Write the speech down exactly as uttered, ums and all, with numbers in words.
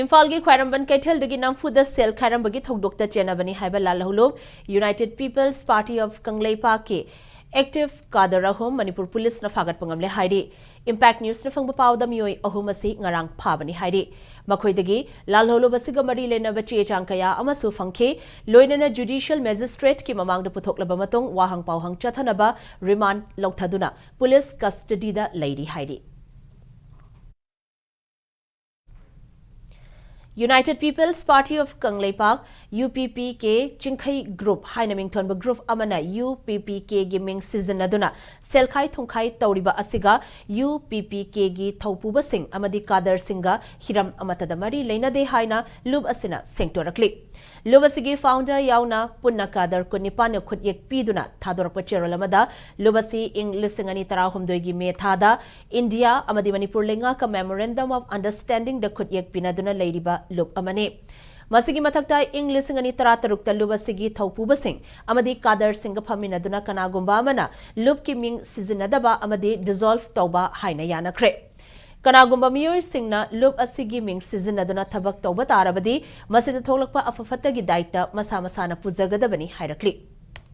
ꯏꯝꯐꯥꯜꯒꯤ ꯈ꯭ꯋꯥꯏꯔꯝꯕꯟ ꯀꯩꯊꯦꯜꯗꯒꯤ ꯅꯝꯐꯨꯗ ꯁꯦꯜ ꯈꯥꯏꯔꯝꯕꯒꯤ ꯊꯧꯗꯣꯛꯇ ꯆꯦꯟꯅꯕꯅꯤ ꯍꯥꯏꯕ ꯂꯥꯜꯍꯧꯂꯨꯞ United People's Party of ꯀꯪꯂꯩꯄꯥꯛꯀꯤ active cadre ꯑꯍꯨꯝ ꯃꯅꯤꯄꯨꯔ ꯄꯨꯂꯤꯁꯅ ꯐꯥꯒꯠꯄ ꯉꯝꯂꯦ ꯍꯥꯏꯔꯤ꯫ Impact Newsꯅ ꯐꯪꯕ ꯄꯥꯎꯗ ꯃꯤꯑꯣꯏ ꯑꯍꯨꯝ ꯑꯁꯤ ꯉꯔꯥꯡ ꯐꯥꯕꯅꯤ ꯍꯥꯏꯔꯤ꯫ ꯃꯈꯣꯏꯗꯒꯤ ꯂꯥꯜꯍꯧꯂꯨꯞ ꯑꯁꯤꯒ ꯃꯔꯤ ꯂꯩꯅꯕ ꯆꯦ ꯆꯥꯡ ꯀꯌꯥ ꯑꯃꯁꯨ ꯐꯪꯈꯤ꯫ ꯂꯣꯏꯅꯅ Judicial Magistrateꯀꯤ ꯃꯃꯥꯡꯗ ꯄꯨꯊꯣꯛꯂꯕ ꯃꯇꯨꯡ ꯋꯥꯍꯪ ꯄꯥꯎꯍꯪ ꯆꯠꯊꯅꯕ remand ꯂꯧꯊꯗꯨꯅ ꯄꯨꯂꯤꯁ custodyꯗ ꯂꯩꯔꯤ ꯍꯥꯏꯔꯤ꯫ United People's Party of Kangleipak, UPPK, ꯆꯤꯡꯈꯩ group ꯍꯥꯏꯅ ꯃꯤꯡꯊꯣꯟꯕ group ꯑꯃꯅ UPPKꯒꯤ ꯃꯤꯡ ꯁꯤꯖꯤꯟꯅꯗꯨꯅ ꯁꯦꯜꯈꯥꯏ ꯊꯨꯝꯈꯥꯏ ꯇꯧꯔꯤꯕ ꯑꯁꯤꯒ UPPKꯒꯤ ꯊꯧꯄꯨꯕꯁꯤꯡ ꯑꯃꯗꯤ cadreꯁꯤꯡꯒ ꯍꯤꯔꯝ ꯑꯃꯠꯇꯗ ꯃꯔꯤ ꯂꯩꯅꯗꯦ ꯍꯥꯏꯅ ꯂꯨꯞ ꯑꯁꯤꯅ ꯁꯦꯡꯗꯣꯔꯛꯂꯤ꯫ ꯂꯨꯞ ꯑꯁꯤꯒꯤ founder ꯌꯥꯎꯅ ꯄꯨꯟꯅ cadre ꯀꯨꯟꯅꯤꯄꯥꯟꯅ ꯈꯨꯠꯌꯦꯛ ꯄꯤꯗꯨꯅ ꯊꯥꯗꯣꯔꯛꯄ ꯆꯦꯔꯣꯜ ꯑꯃꯗ ꯂꯨꯞ ꯑꯁꯤ ꯏꯪ ꯂꯤꯁꯤꯡ ꯑꯅꯤ ꯇꯔꯥꯍꯨꯝꯗꯣꯏꯒꯤ ꯃꯦ ꯊꯥꯗ ꯏꯟꯗꯤꯌꯥ ꯑꯃꯗꯤ ꯃꯅꯤꯄꯨꯔ ꯂꯩꯉꯥꯛꯀ Memorandum of Understandingꯗ ꯈꯨꯠꯌꯦꯛ ꯄꯤꯅꯗꯨꯅ ꯂꯩꯔꯤꯕ ꯂꯨꯞ ꯑꯃꯅꯤ꯫ ꯃꯁꯤꯒꯤ ꯃꯊꯛꯇ ꯏꯪ ꯂꯤꯁꯤꯡ ꯑꯅꯤ ꯇꯔꯥꯇꯔꯨꯛꯇ ꯂꯨꯞ ꯑꯁꯤꯒꯤ ꯊꯧꯄꯨꯕꯁꯤꯡ ꯑꯃꯗꯤ cadreꯁꯤꯡꯒ ꯐꯝꯃꯤꯟꯅꯗꯨꯅ ꯀꯅꯥꯒꯨꯝꯕ ꯑꯃꯅ ꯂꯨꯞꯀꯤ ꯃꯤꯡ ꯁꯤꯖꯤꯟꯅꯗꯕ ꯑꯃꯗꯤ dissolve ꯇꯧꯕ ꯍꯥꯏꯅ ꯌꯥꯅꯈ꯭ꯔꯦ꯫ ꯀꯅꯥꯒꯨꯝꯕ ꯃꯤꯑꯣꯏꯁꯤꯡꯅ ꯂꯨꯞ ꯑꯁꯤꯒꯤ ꯃꯤꯡ ꯁꯤꯖꯤꯟꯅꯗꯨꯅ ꯊꯕꯛ ꯇꯧꯕ ꯇꯥꯔꯕꯗꯤ ꯃꯁꯤꯗ ꯊꯣꯛꯂꯛꯄ ꯑꯐ ꯐꯠꯇꯒꯤ ꯗꯥꯏꯇ ꯃꯁꯥ ꯃꯁꯥꯅ ꯄꯨꯖꯒꯗꯕꯅꯤ ꯍꯥꯏꯔꯛꯂꯤ꯫